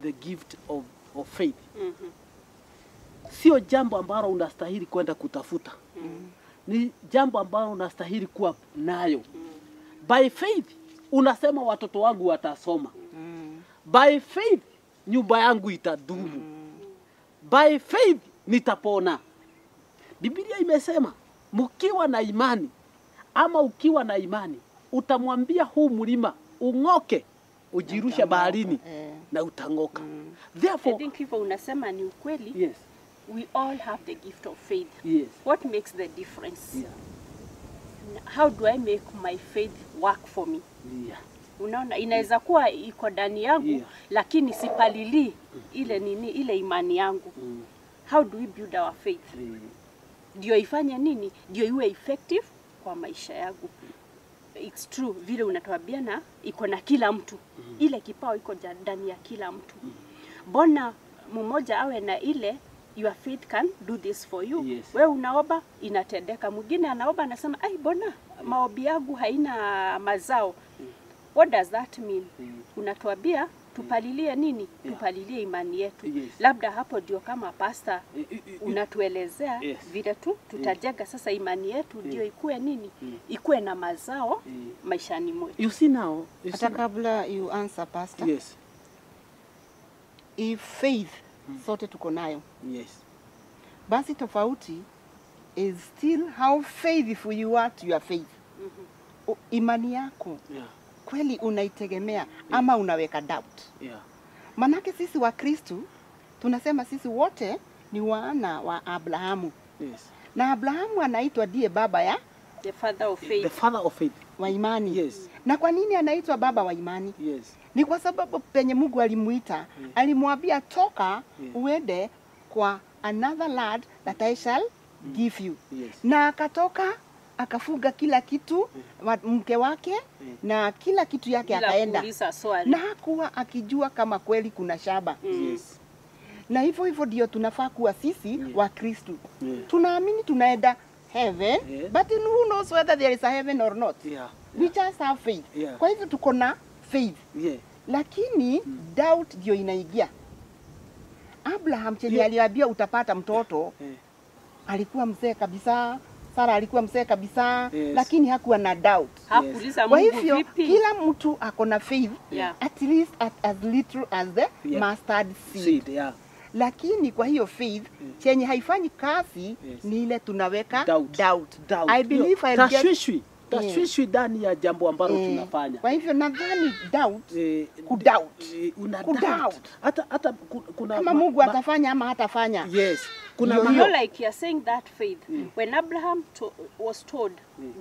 the gift of faith. Sio jambo ambalo unastahili kwenda kutafuta. Ni jambo ambalo unastahili kuwa nayo. By faith unasema watoto wangu watasoma. By faith nyumba yangu itadumu. By faith nitapona. Biblia imesema mkiwa na imani ama ukiwa na imani utamwambia huu mlima ung'oke ujirushe baharini na utang'oka. Therefore, I think hivyo unasema ni ukweli. Yes. We all have the gift of faith. Yes. What makes the difference? Yeah. How do I make my faith work for me? Yeah. Unaona, inaweza kuwa iko ndani yangu, lakini sipalili ile nini, ile imani yangu. How do we build our faith? Ndio ifanye nini? Ndio iwe effective kwa maisha yangu. It's true vile unatuambia na iko na kila mtu. Ile kipawa iko ndani ya kila mtu. Mbona mmoja awe na ile your faith can do this for you. Yes. Wewe unaomba inatendeka, mwingine anaomba anasema ai bona maombi yangu haina mazao. What does that mean? Unatuambia tupalilie nini? Tupalilie imani yetu. Yes. Labda hapo ndio kama pastor unatuelezea vile tu tutajenga sasa imani yetu ndio ikue nini? Ikue na mazao maishani mwetu. You see now, you hata see kabla you answer pastor. Yes. If faith sote tuko nayo. Yes. Basi tofauti is still how faithful you are to your faith. Imani yako kweli unaitegemea ama unaweka doubt. Manake sisi wa Kristu tunasema sisi wote ni wana wa Abrahamu. Yes. Na Abrahamu anaitwa ndiye baba ya the father of faith. The father of faith. Wa imani. Yes. Na kwa nini anaitwa baba wa imani? Yes. Ni kwa sababu penye Mungu alimuita, alimwambia toka uende kwa another land that I shall give you. Yes. Na akatoka akafuga kila kitu, mke wake na kila kitu yake akaenda. Na hakuwa akijua kama kweli kuna shaba. Yes. Na hivyo hivyo ndio tunafaa kuwa sisi wa Kristo. Tunaamini tunaenda heaven, but who knows whether there is a heaven or not. We just have faith. Kwa hivyo tuko na faith. Lakini doubt ndio inaingia. Abraham chenye aliambia utapata mtoto, alikuwa mzee kabisa. Sara alikuwa mzee kabisa, lakini hakuwa na doubt. Hakuuliza Kwa Mungu hivyo vipi? kila mtu ako na faith, at least as little as the mustard seed. Lakini kwa hiyo faith chenye haifanyi kazi ni ile tunaweka doubt. I believe I'll get tashwishwi ndani ya jambo ambalo tunafanya. Kwa hivyo nadhani doubt, kudoubt. Una Kudoubt. Hata kuna kama Mungu atafanya ama hatafanya. Yes. Kuna You know, like you're saying that faith. When Abraham was told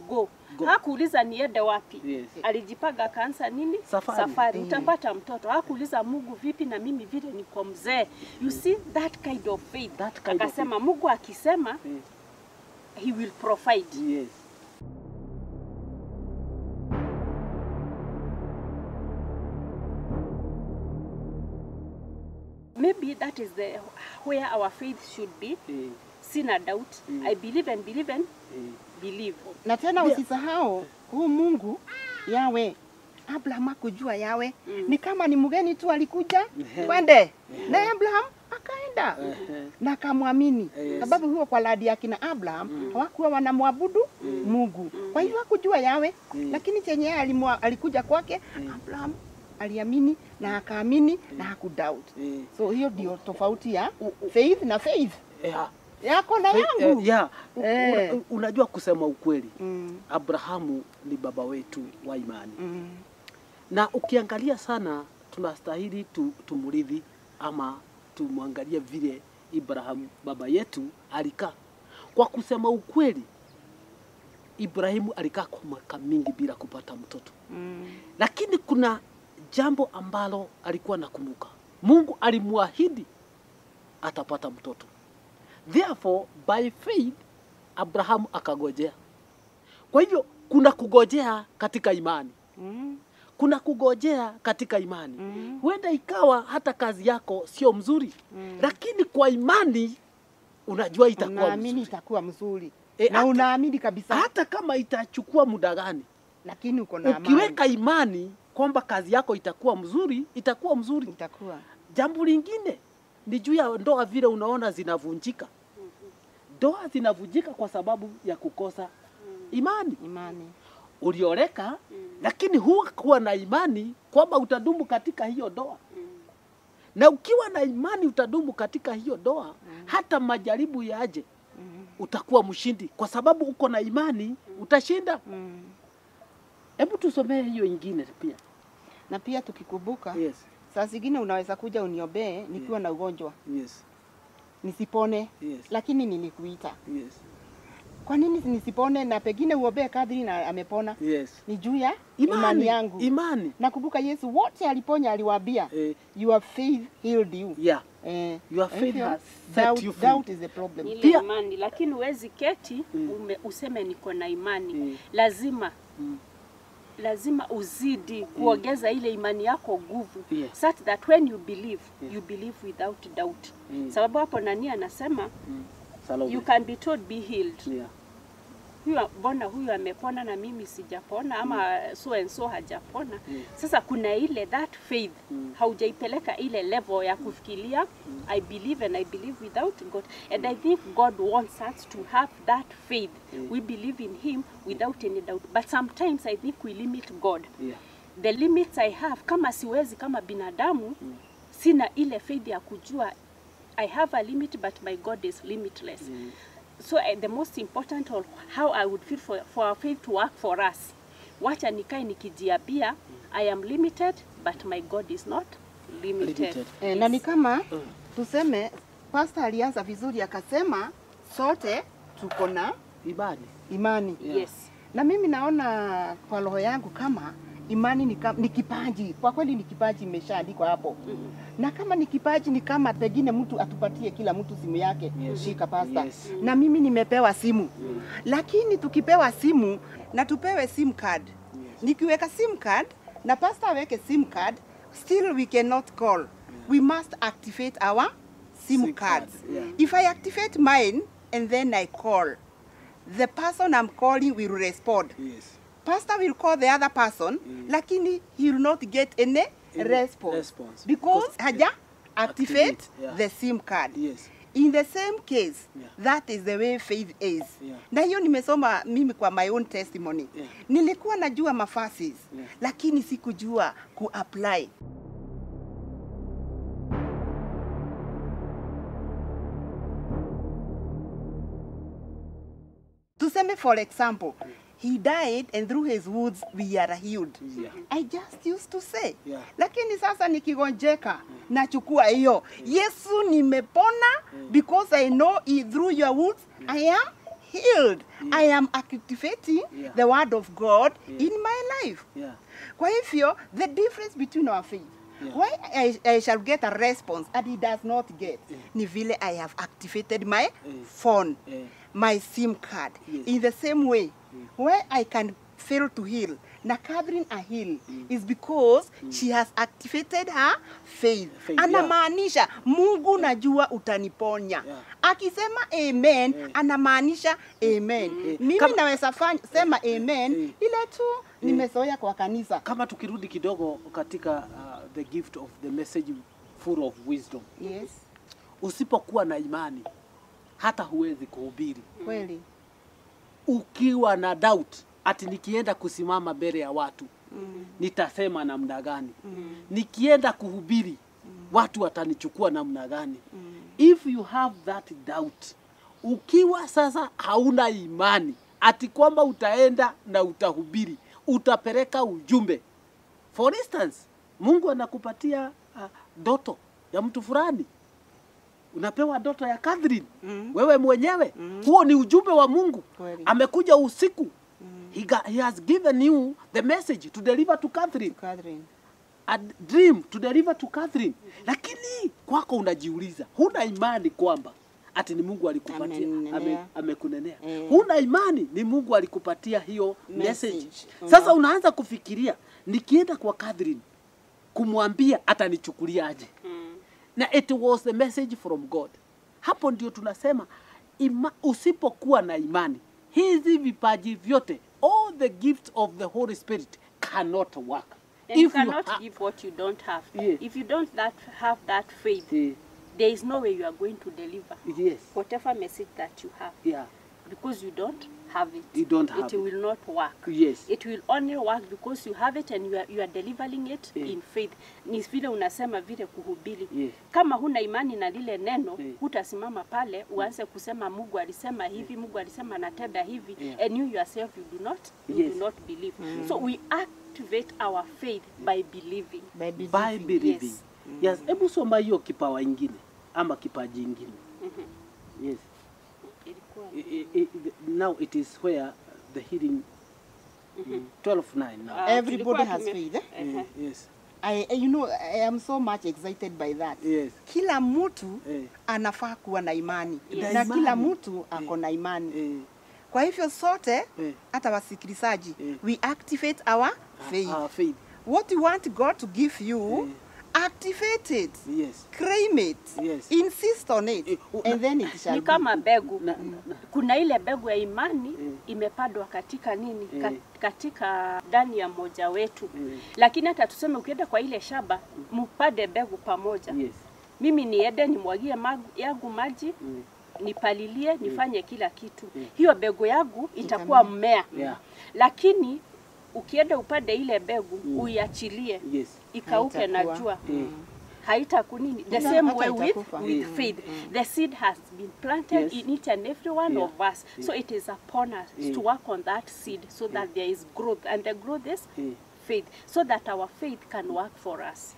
go, hakuuliza niende wapi. Alijipaga akaanza nini? Safari. Utapata mtoto. Hakuuliza Mungu vipi na mimi vile niko mzee. You see that kind of faith. That kind akasema of faith. Mungu akisema he will provide. Yes. Maybe that is the where our faith should be. Sina doubt. I believe and believe and believe. Na tena usisahau huu Mungu Yawe. Abraham hakujua Yawe. Ni kama ni mgeni tu alikuja, twende. Na Abraham akaenda. Na akamwamini. Sababu huo kwa ladi ya kina Abraham hawakuwa wanamwabudu Mungu. Kwa hivyo hakujua Yawe, lakini chenye alikuja kwake Abraham aliamini na akaamini na hakudoubt. So hiyo ndio tofauti ya faith na faith. Yako na yangu. Unajua kusema ukweli, Abrahamu ni baba wetu wa imani. Na ukiangalia sana tunastahili tumurithi ama tumwangalie vile Ibrahimu baba yetu alikaa. Kwa kusema ukweli, Ibrahimu alikaa kwa miaka mingi bila kupata mtoto. Lakini kuna jambo ambalo alikuwa nakumbuka. Mungu alimwahidi atapata mtoto. Therefore, by faith, Abrahamu akagojea. Kwa hivyo, kuna kugojea katika imani. Kuna kugojea katika imani. Huenda ikawa hata kazi yako sio mzuri. Lakini kwa imani, unajua itakuwa mzuri. Unaamini itakuwa mzuri. Na unaamini kabisa. Hata kama itachukua muda gani. Lakini uko na amani. Ukiweka imani kwamba kazi yako itakuwa mzuri, itakuwa mzuri. Itakuwa. Jambo lingine ni juu ya ndoa vile unaona zinavunjika. Ndoa zinavunjika kwa sababu ya kukosa imani. Imani. Ulioleka, lakini huwa na imani kwamba utadumu katika hiyo ndoa. Na ukiwa na imani utadumu katika hiyo ndoa, hata majaribu yaje, utakuwa mshindi kwa sababu uko na imani, utashinda. Hebu tusomee hiyo ingine pia. Na pia tukikumbuka, Yes. saa zingine unaweza kuja uniombee nikiwa na ugonjwa. Yes. Nisipone. Yes. Lakini nilikuita. Yes. Kwa nini nisipone na pengine uombee kadri na amepona? Yes. Ni juu ya imani yangu. Imani. Nakumbuka Yesu wote aliponya aliwaambia, your faith healed you. Yeah. Your faith has set you free. Doubt is the problem. Ile Pia- imani, lakini huwezi keti useme niko na imani. Lazima uzidi kuongeza ile imani yako nguvu, such that when you believe, you believe without doubt. Sababu hapo nani anasema, you can be told be healed. Yeah. Huyu mbona huyu amepona na mimi sijapona, ama so and so hajapona. Sasa kuna ile that faith haujaipeleka ile level ya kufikiria, I believe and I believe without God. And I think God wants us to have that faith. We believe in him without any doubt. But sometimes I think we limit God. Yeah. The limits I have, kama siwezi kama binadamu, sina ile faith ya kujua I have a limit but my God is limitless. So the most important of how I would feel for our faith to work for us. Wacha nikae nikijiambia I am limited but my God is not limited. Limited. Na ni kama tuseme pastor alianza vizuri akasema sote tuko na imani. Imani. Yeah. Yes. Na mimi naona kwa roho yangu kama imani ni kipaji. Kwa kweli ni kipaji, imeshaandikwa hapo. Na kama ni kipaji ni kama pengine mtu atupatie kila mtu simu yake. Yes. Shika pastor. Yes. Na mimi nimepewa simu. Lakini tukipewa simu na tupewe SIM card. Yes. Nikiweka SIM card na pastor aweke SIM card, still we cannot call. We must activate our SIM cards. Card. Yeah. If I activate mine and then I call, the person I'm calling will respond. Yes. Pastor will call the other person, lakini he will not get any response. Because haja activate the SIM card. Yes. In the same case, Yeah. that is the way faith is. Yeah. Na hiyo nimesoma mimi kwa my own testimony. Yeah. Nilikuwa najua mafasis, Yeah. lakini sikujua ku-apply. Tuseme for example, he died and through his wounds we are healed. Yeah. I just used to say. Yeah. Lakini sasa nikigonjeka nachukua hiyo. Yesu nimepona because I know through your wounds I am healed. I am activating the word of God in my life. Yeah. Kwa hivyo the difference between our faith. Yeah. Why I shall get a response and he does not get. Ni vile I have activated my phone. My SIM card. Yes. In the same way, why I can fail to heal, na Catherine a heal, is because she has activated her faith. Anamaanisha, Mungu najua utaniponya. Yeah. Akisema amen, anamaanisha amen. Mimi naweza sema amen, ile tu nimezoea kwa kanisa. Kama tukirudi kidogo katika the gift of the message full of wisdom. Yes. Usipokuwa na imani, hata huwezi kuhubiri. Kweli. Ukiwa na doubt, ati nikienda kusimama mbele ya watu, nitasema namna gani? Nikienda kuhubiri, watu watanichukua namna gani? If you have that doubt, ukiwa sasa hauna imani, ati kwamba utaenda na utahubiri, utapeleka ujumbe. For instance, Mungu anakupatia ndoto ya mtu fulani. Unapewa ndoto ya Catherine. Wewe mwenyewe. Huo ni ujumbe wa Mungu. Kweli. Amekuja usiku. He has given you the message to deliver to Catherine. To Catherine. A dream to deliver to Catherine. Lakini kwako unajiuliza, huna imani kwamba ati ni Mungu alikupatia, amekunenea. Huna imani ni Mungu alikupatia hiyo message. Sasa unaanza kufikiria, nikienda kwa Catherine kumwambia atanichukuliaje? Na it was the message from God. Hapo ndio tunasema usipokuwa na imani, hizi vipaji vyote, all the gifts of the Holy Spirit cannot work. And you If you cannot give what you don't have. Yeah. If you don't have that faith, there is no way you are going to deliver whatever message that you have. Yeah. Because you don't have it. You don't have it. It will not work. Yes. It will only work because you have it and you are delivering it in faith. Ni vile unasema vile kuhubiri. Yes. Kama huna imani na lile neno, hutasimama pale uanze kusema Mungu alisema hivi, Mungu alisema natenda hivi, and you yourself you do not believe. So we activate our faith by believing. By believing. By believing. Yes. Yes, hebu soma hiyo kipawa ingine ama kipaji ingine. Yes. Now it is where the healing 12:9 now. Everybody has faith. Eh? Yes. You know, I am so much excited by that. Yes. Kila mtu anafaa kuwa na imani. Yes. Na kila mtu ako na imani. Kwa hivyo sote hata wasikilizaji, we activate our faith. Our faith. What you want God to give you, activate it. Yes. Claim it. Yes. Insist on it. And then it shall Ni be. kama mbegu. Kuna ile mbegu ya imani imepandwa katika nini? Katika ndani ya mmoja wetu. Lakini hata tuseme ukienda kwa ile shamba, mpande mbegu pamoja. Yes. Mimi niende nimwagie yangu maji, nipalilie, nifanye kila kitu. Hiyo mbegu yangu itakuwa mmea. Yeah. Lakini ukienda upande ile mbegu, uiachilie. Yes. Ikauke na jua. Haitakunini. The same way with faith. The seed has been planted in each and every one of us. So it is upon us to work on that seed so that there is growth. And the growth is faith. So that our faith can work for us.